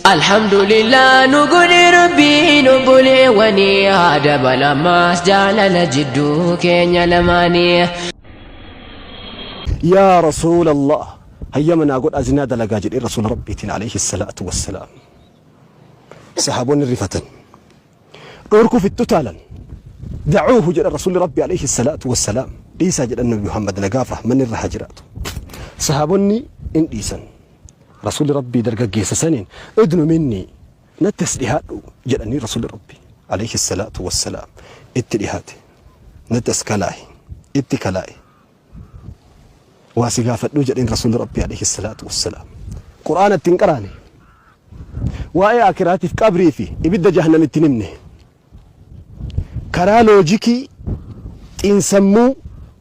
Alhamdulillah nu godhe Rabbiin obboleewwanii haa dabalamaas jaalala jidduu keenya lamaanii. Yaa Rasuulallah, hayyama naa godhaa zinaa dalagaa jedhee Rasuula Rabbiitiin alayhi salaatu wassalaam. Sahaabonni rifatan. Dhoorkuuf itti utaalan. Dacuuhu jedhan Rasuulli Rabbi alayhi salaatu wassalaam. Dhiisaa jedhan Nabi Muhammad nagaaf rahmanni irra haa jiraatu. Sahaabonni in dhiisan. Rasuulli Rabbii dargaggeessa saniin udnu minnii natti as dhihaadhu jedhanii Rasuulli Rabbii alayhi salaatu wassalaam itti dhihaate. Natti as kalaahi. Itti kalaa'i. Waa si gaafadhuu jedheen Rasuulli Rabbii alayhi salaatu wassalaam. Qur'aana itti hin qaraane. Waa'ee akiraatiif qabrii fi ibidda jahannam itti hin himne. Karaa loojikii xiinsammuu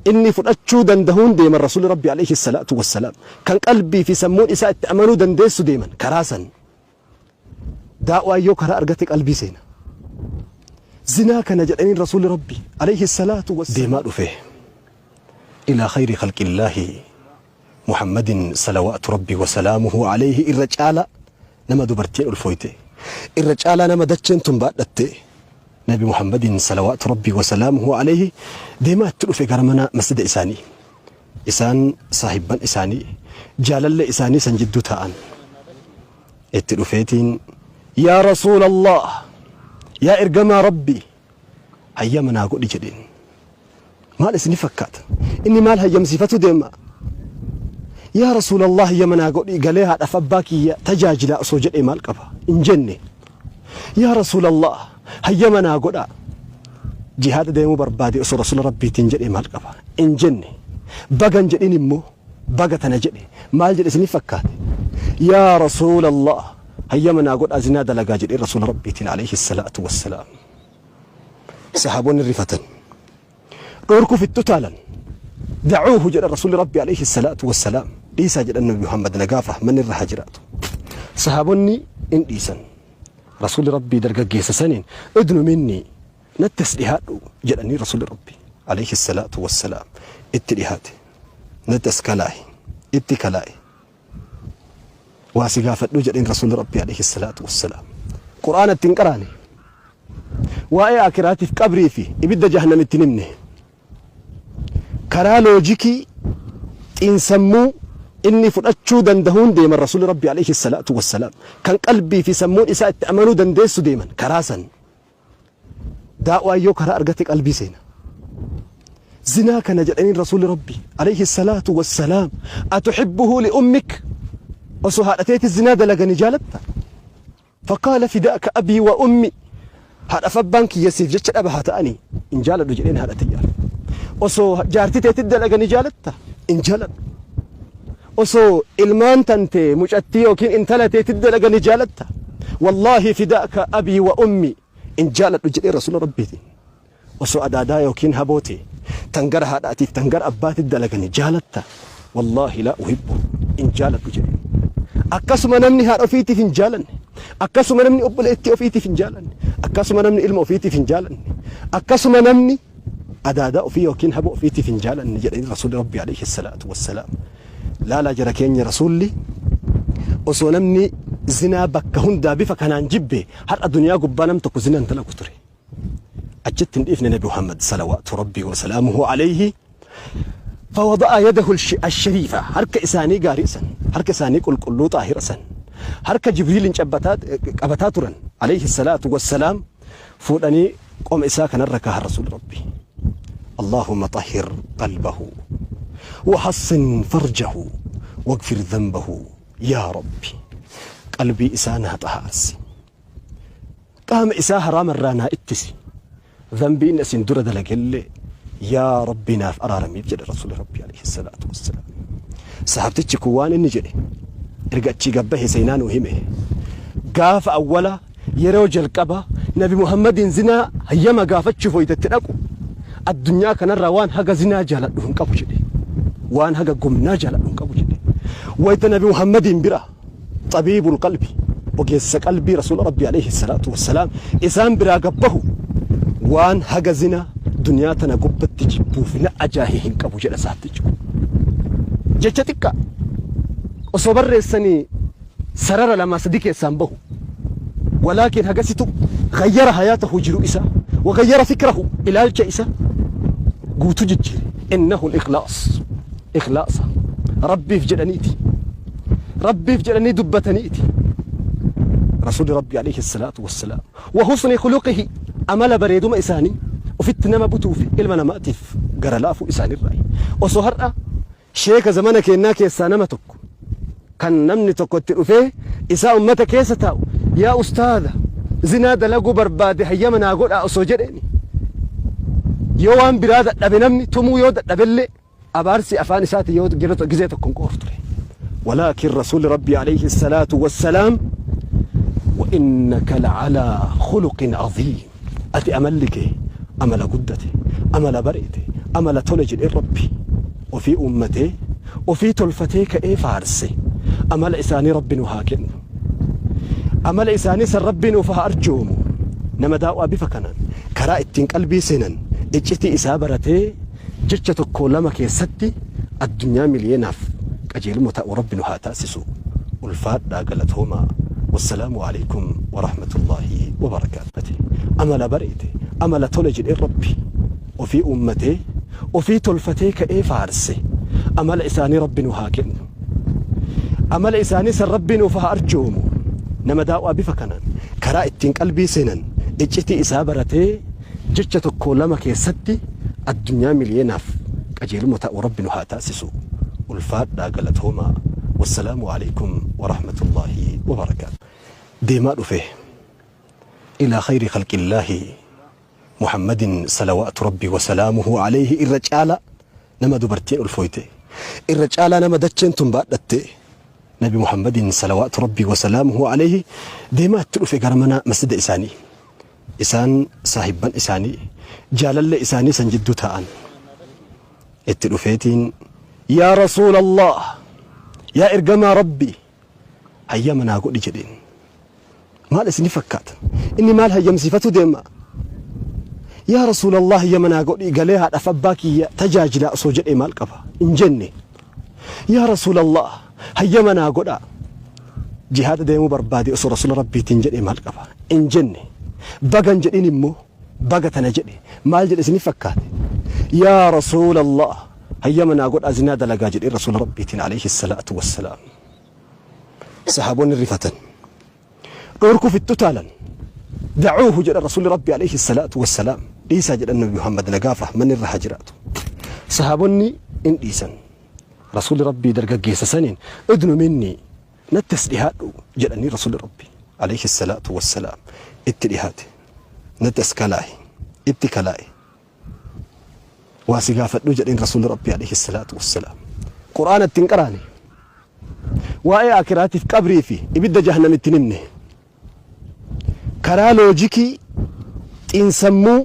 inni fudhachuu dandahuun deeman Rasuulli Rabbii alayhi salaatu wassalaam. Kan qalbii fi sammuun isaa itti amanuu dandeessu deeman karaa san. Daa'waan yoo karaa argate qalbii seena. Zinaa kana jedhaniin Rasuulli Rabbii alayhi salaatu wassalaam. Deemaa dhufe ilaa khayri khalqillaahi Muhammadin salawaatu Rabbii wasalaamuhu alayhi irra caalaa nama dubartiin ulfooyte, irra caalaa nama dacheen tun baadhatte, Nabi Muhammadin salawaatu Rabbii wasalaamuhu alayhi deemaa itti dhufe gara mana masjida isaanii. Isaan saahibban isaanii jaalallee isaanii san jidduu taa'an. Itti dhufeetiin yaa Rasuulallah, yaa ergamaa Rabbii, hayyama naa godhi jedheen. Maal isini fakkaata? Inni maal hayyamsiifatu deema? Yaa Rasuulallah, hayyama naa godhi galee haadhaaf abbaa kiyya tajaajilaa osoo jedhee maal qaba? Hin jenne. Yaa Rasuulallah, hayyama naa godhaa jihaada deemuu barbaade osoo Rasuula Rabbiitiin jedhee maal qaba? Hin jenne. Baga hin jedhin immoo baga tana jedhe. Maal jedhe isiniif fakkaate? Yaa Rasuulallah, hayyama naa godhaa zinaa dalagaa jedhee Rasuula Rabbiitiin alayhi salaatu wassalaam. Sahaabonni rifatan. Dhoorkuuf itti utaalan. Dacuuhu jedhan Rasuulli Rabbi alayhi salaatu wassalaam. Dhiisaa jedhan Nabi Muhammad nagaaf rahmanni irra haa jiraatu. Sahaabonni in dhiisan. Rasuulli Rabbii dargaggeessa saniin udnu minnii natti as dhihaadhu jedhanii Rasuulli Rabbi alayhi salaatu wassalaam itti dhihaate. Natti as kalaahi. Itti kalaa'i. Waa si gaafadhuu jedheen Rasuulli Rabbii alayhi salaatu wassalaam. Qur'aana itti hin qaraane. Waa'ee akiraatiif qabrii fi ibidda jahannam itti hin himne. Karaa loojikii xiinsammuu inni fudhachuu dandahuun deeman Rasuulli Rabbii alayhi salaatu wassalaam. Kan qalbii fi sammuun isaa itti amanuu dandeessu deeman karaa san. Daa'waan yoo karaa argate qalbii seena. Zinaa kana jedhaniin Rasuulli Rabbii alayhi salaatu wassalaam atuhibbuhu li ummik osoo haadha teeti zinaa dalagani jaalatta? Faqaala fidaaka abii wa ummi haadhaaf abbaan kiyya siif jecha dhaba haa ta'anii hin jaaladhu jedheen haadha tiyyaaf. Osoo jaartii teetti dalagani jaalatta? Hin jaaladhu. Osoo ilmaan tantee mucattii yookiin intala teetti dalagani jaalatta? Wallaahi fidaaka abii wa ummi hin jaaladhu jedhee Rasuula Rabbiitiin. Osoo adaadaa yookiin haboo tee tan gara haadhaatiif tan gara abbaatitti dalagani jaalatta? Wallaahi laa uhibbu hin jaaladhu jedhe. Akkasuma namni haadha ofiitiif hin jaalanne, akkasuma namni obboleettii ofiitiif hin jaalanne, akkasuma namni ilma ofiitiif hin jaalanne, akkasuma namni adaadaa ofii yookiin haboo ofiitiif hin jaalanne jedhanii Rasuulli Rabbii alayhi salaatu wassalaam. Laalaa jara keenya, Rasuulli osoo namni zinaa bakka hundaa bifa kanaan jibbe har'a duniyaa gubbaa nam tokko zinaa hin dalagu ture. Achitti hin dhiifne Nabi Muhammad salawaatu Rabbii wa salaamuhu alayhi. Fawada'a yadahu ashariifa, harka isaanii gaarii san, harka isaanii qulqulluu xaahira san, harka Jibriilin qabataa turan alayhi salaatu wassalaam fuudhanii qoma isaa kanarra kaahan Rasuulli Rabbii. Allahumma xahhir qalbahu wa hassin farjahu wagfir dhanbahu, yaa Rabbi qalbii isaa naa xahaarsi. Qaama isaa haraama irraa naa ittisi. Dhanbii inni asiin dura dalagellee yaa Rabbi naaf araaramiif jedhe Rasuulli Rabbi alayhi salaatu wassalaam. Sahabtichi kun waan inni jedhe erga achii gabbahe seenaa nuu hime. Gaafa awwala yeroo jalqaba Nabi Muhammadiin zinaa hayyama gaafachuuf wayita itti dhaqu addunyaa kanarraa waan haga zinaa jaaladhu hin qabu jedhe. Waan haga gomnaa jaaladhu hin qabu jedhe. Wayita Nabi Muhammadiin bira xabiibul qalbi ogeessa qalbii Rasuula Rabbii alayhi salaatu wassalaam isaan biraa gabbahu waan haga zina duniyaa tana gubbatti jibbuuf na ajaahe hin qabu jedha saabtichi kun. Jecha xiqqaa osoo barreessanii sarara lama sadi keessaan bahu. Walaakin hagasitu ghayyara hayaatahu, jiruu isaa, wa ghayyara fikrahu, ilaalcha isaa guutuu jijjiire. Innahu al-ikhlaas, ikhlaasa Rabbiif jedhaniiti, Rabbiif jedhanii dubbataniiti. Rasuulli Rabbi alayhi salaatu wassalaam wa husni khuluqihi, amala bareeduma isaanii, ofitti nama butuu fi ilma namaatiif gara laafuu isaanirraa. Osoo har'a sheeka zamana keennaa keessaa nama tokko kan namni tokko itti dhufee isaa ummata keessa taa'u, "Yaa ustaada, zinaa dalaguu barbaade, hayyama naa godhaa," osoo jedheeni, yoo waan biraa dadhabe, namni tumuu yoo dadhabellee, abaarsi afaan isaati yoo gizee tokko hin qooru ture. Walaakin Rasuulli Rabbi alayhi salaatu wassalaam, "وإنك لعلى خلق عظيم", ati amalli kee amala guddate, amala bareede, amala tole jedhee Rabbi ofii uummatee, ofii tolfatee ka'ee faarse. Amala isaanii Rabbi nu haa kennu, amala isaanii san Rabbi nuuf haa arjoomu. Nama daa'waa bifa kanaan karaa ittiin qalbii seenan iccitii isaa baratee jecha tokko lama keessatti addunyaa miliyeenaaf qajeeluma ta'u Rabbi nu haa taasisu. Ulfaadhaa, galatoomaa. Wassalaamu alaikum warahmatullaahi wabarakaatu. Amala bareede, amala tole jedhee Rabbi ofii uummatee, ofii tolfatee ka'ee faarse. Amala isaanii Rabbi nu haa kennu, amala isaanii san Rabbi nuuf haa arjoomu. Nama daa'waa bifa kanaan karaa ittiin qalbii seenan iccitii isaa baratee jecha tokko lama keessatti addunyaa miliyeenaaf qajeeluma ta'u Rabbi nu haa taasisu. Ulfaadhaa, galatoomaa. Wassalaamu alaikum warahmatullaahi wabarakaatu. Deemaa dhufe ilaa khayri khalqillaahi Muhammadin salawaatu Rabbii wasalaamuhu alayhi. Irra caala nama dubartiin ulfooyte, irra caalaa nama dacheen tun baadhatte, Nabi Muhammadin salawaatu Rabbii wasalaamuhu alayhi deemaa itti dhufe gara mana masjida isaanii. Isaan saahibban isaanii, jaalallee isaanii san jidduu taa'an. Itti dhufeetiin, "Yaa Rasuulallah, yaa ergamaa Rabbii, hayyama naa godhi," jedheen. Maal isini fakkaata? Inni maal hayyamsiifatu deema? "Yaa Rasuulallah, hayyama naa godhi, galee haadhaaf abbaa kiyya tajaajilaa," osoo jedhee maal qaba? Hin jenne. "Yaa Rasuulallah, hayyama naa godhaa, jihaada deemuu barbaade," osoo Rasuula Rabbiitiin jedhee maal qaba? Hin jenne. Bagan jedhin immoo baga tana jedhe. Maal jedhe isini fakkaate? "Yaa Rasuulallah, hayyama naa godhaa, zinaa dalagaa," jedhee Rasuula Rabbiitiin alayhi salaatu wassalaam. Sahaabonni rifatan, dhorkuuf itti utaalan. "دعوه," jedha Rasuulli Rabbi alayhi salaatu wassalaam. "Dhiisaa," jedhan. Nabi Muhammad nagaaf rahmanni irra haa jiraatu. Sahaabonni in dhiisan. Rasuulli Rabbii dargaggeessa saniin, "ادن مني, natti as dhihaadhu," jedhanii. Rasuulli Rabbi alayhi salaatu wassalaam itti dhihaate. "Natti as kalaa'i." Itti kalaa'e. "Waa si gaafadhu," jedheen Rasuulli Rabbi alayhi salaatu wassalaam. Qur'aana ittiin qaraane, waa'ee akiraatiif qabrii fi ibidda jahannam ittiin himne. Karaa loojikii xiinsammuu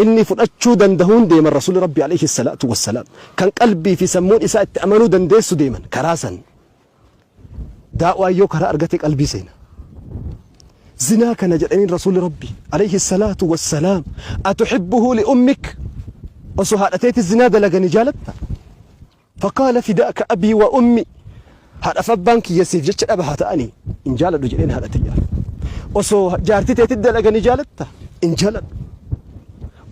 inni fudhachuu dandahuun deeman Rasuulli Rabbi alayhi salaatu wassalaam. Kan qalbii fi sammuun isaa itti amanuu dandeessu deeman karaa san. Daa'waa yoo karaa argate qalbii seena. "Zinaa kana," jedhaniin Rasuulli Rabbi alayhi salaatu wassalaam, "أتحبه لأمك? Osoo haadhateeti zinaa dalaganii jaalatta?" فقال فداك أبي وأمي, haadhaaf abbaan kiyya siif jecha dhaba haa ta'anii, hin jaaladhu jedheen haadha tiyyaaf. "Osoo jaartii teetti dalaganii jaalatta?" "Hin jaaladhu."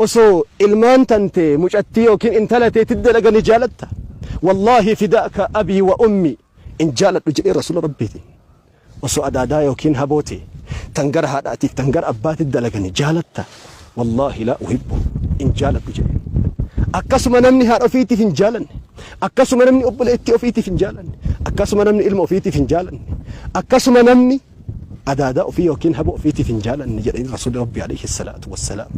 "Osoo ilmaan tante, mucattii yookiin intala teetti dalaganii jaalatta?" "والله فداك أبي وأمي, hin jaaladhu," jedhee Rasuula Rabbiitiin. "Osoo adaadaa yookiin haboote tan gara haadhaatiif tan gara abbaatitti dalaganii jaalatta?" "والله لا أحبه, hin jaaladhu," jedhe. Akkasuma namni haadha ofiitiif hin jaalanne, akkasuma namni obboleettii ofiitiif hin jaalanne, akkasuma namni ilma ofiitiif hin jaalanne, akkasuma namni adaadaa ofii yookiin haboo ofiitiif hin jaalanne jedhanii Rasuulli Rabbi alayhi salaatu wassalaam.